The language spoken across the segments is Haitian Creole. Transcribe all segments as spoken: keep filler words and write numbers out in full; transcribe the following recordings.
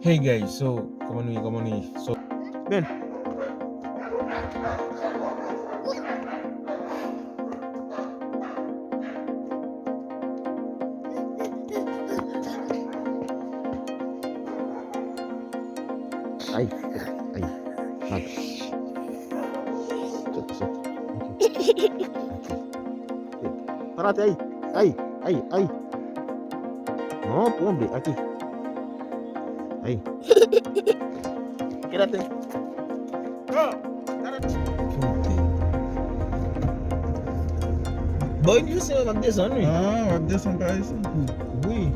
Hey guys, so, kòman nou ye, kòman nou ye? So, Ben. Ay, ay, ay. Sot, sot. Ok. Ok. Para te, ay, ay, ay, ay. Non, pran ble, ok. Ay. Quédate. Bon, yo se w ap desann, wi. Ah, w ap desann pa isi. Wi.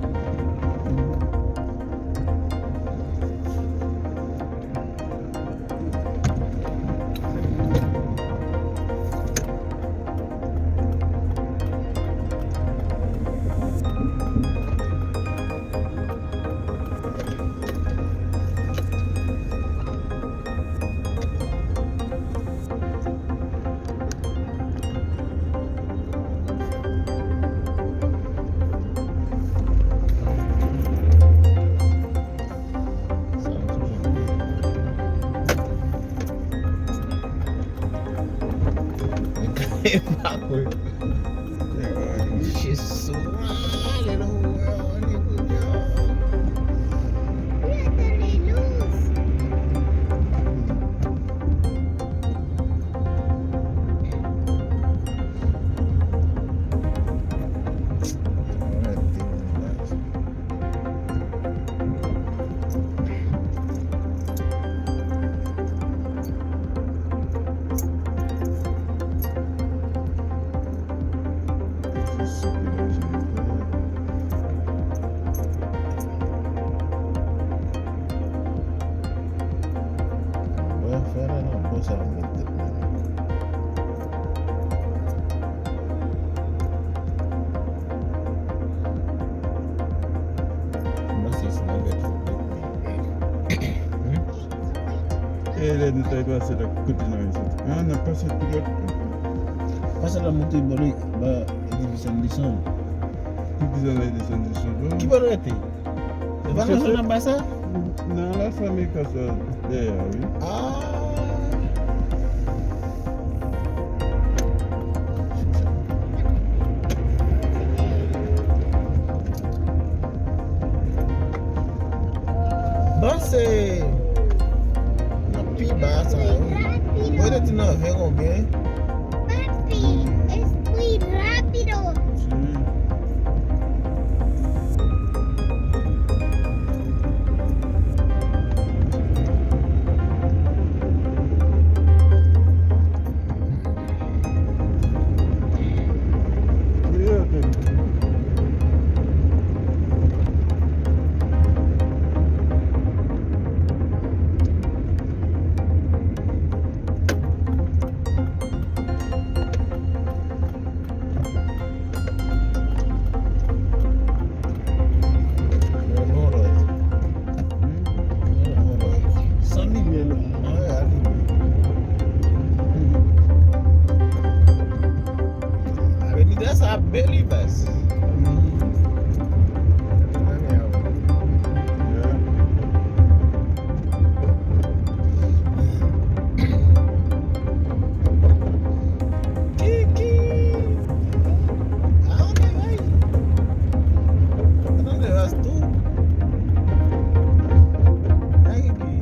Jezi, alelouya, alelouya. Bon, fè nan nan bon sa mwen mete. Mwen se se nan vèt. E lè nou t al pase la, kote nou ye soti? Ah, n ap pase tout lòt. Pase la monte bò de, ba, edifis Anderson. Ki edifis Anderson, Anderson? Ki bò l rete? E pa nan zòn anba sa? Nan Las Américas la, dèyè a, wi. Ah. Bon, se nan pi ba sa, wi. Mwen te di nan ven konbyen? Papi, es muy rápido. Sí. San mil. Avenida sa bèl wi baz. Kiki. Ah, ok, ay. Tande baz tou. Ay, Kiki.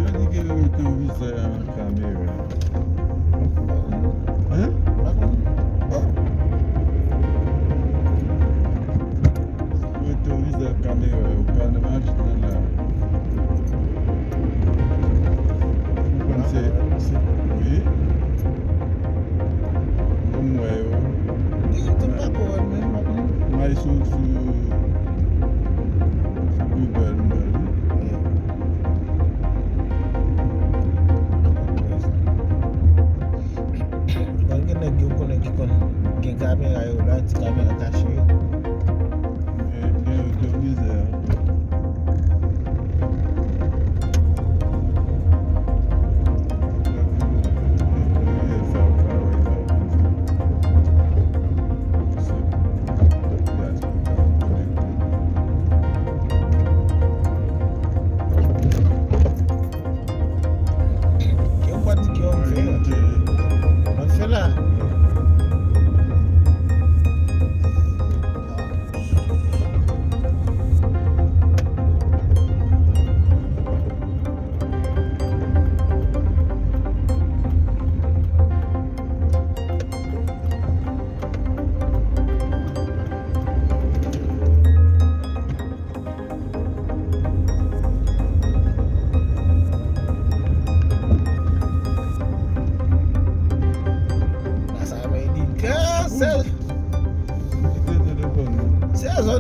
Yo di ke yo mete yon vizè an kamera. Hein? Mete yon vizè an kamera, yo pral nan machin nan la. Ou konn se, se, wi. Bon, m wè yo. Wi, tout pa kò wè menm, pa konn. May sou, sou, sou Google, m wè, wi. Konn gen nèg yo konnen ki konn gen kamera yo la, ti kamera kache yo. Gen, gen yo te vizè.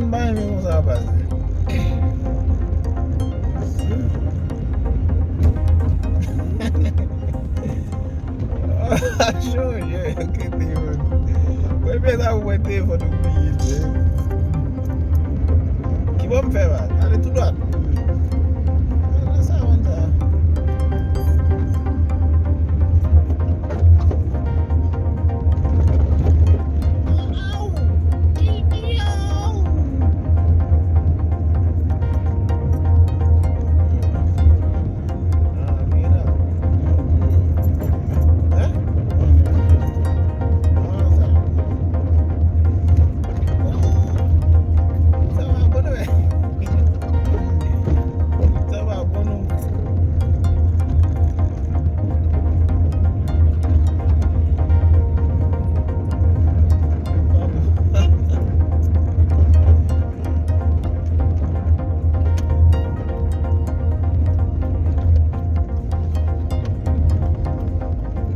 M pa renmen konsa pase. Chonje, ok, telefòn. Mwen pè sa pou mwen telefòn ou bliye, men. Ki bò m fè, man? Ale tou dwat. Nan sa, man, sa.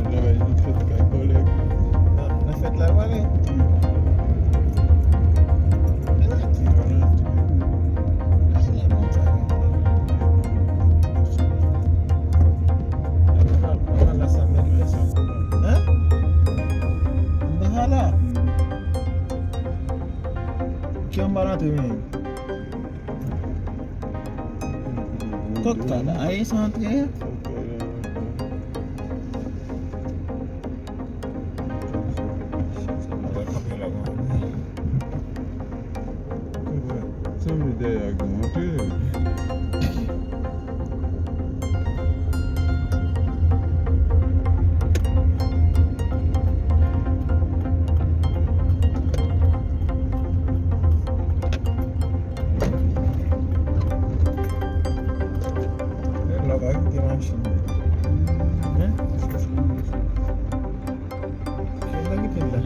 Travay nan fèt kay kòlèg. Nan, nan fèt la, w ale? Wi. Ay, la montagne. Hein? Anba la. Ki anba la te men? Kòk ka la, aye sa antre. Sanble dèyè a gen antre. Nèg la pa kite machin. Hein? Nèg la kite l la.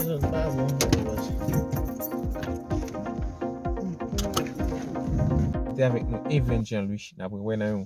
Mwen pa montre sa. Te avèk nou Evangel Louis. N ap rewè nan yon.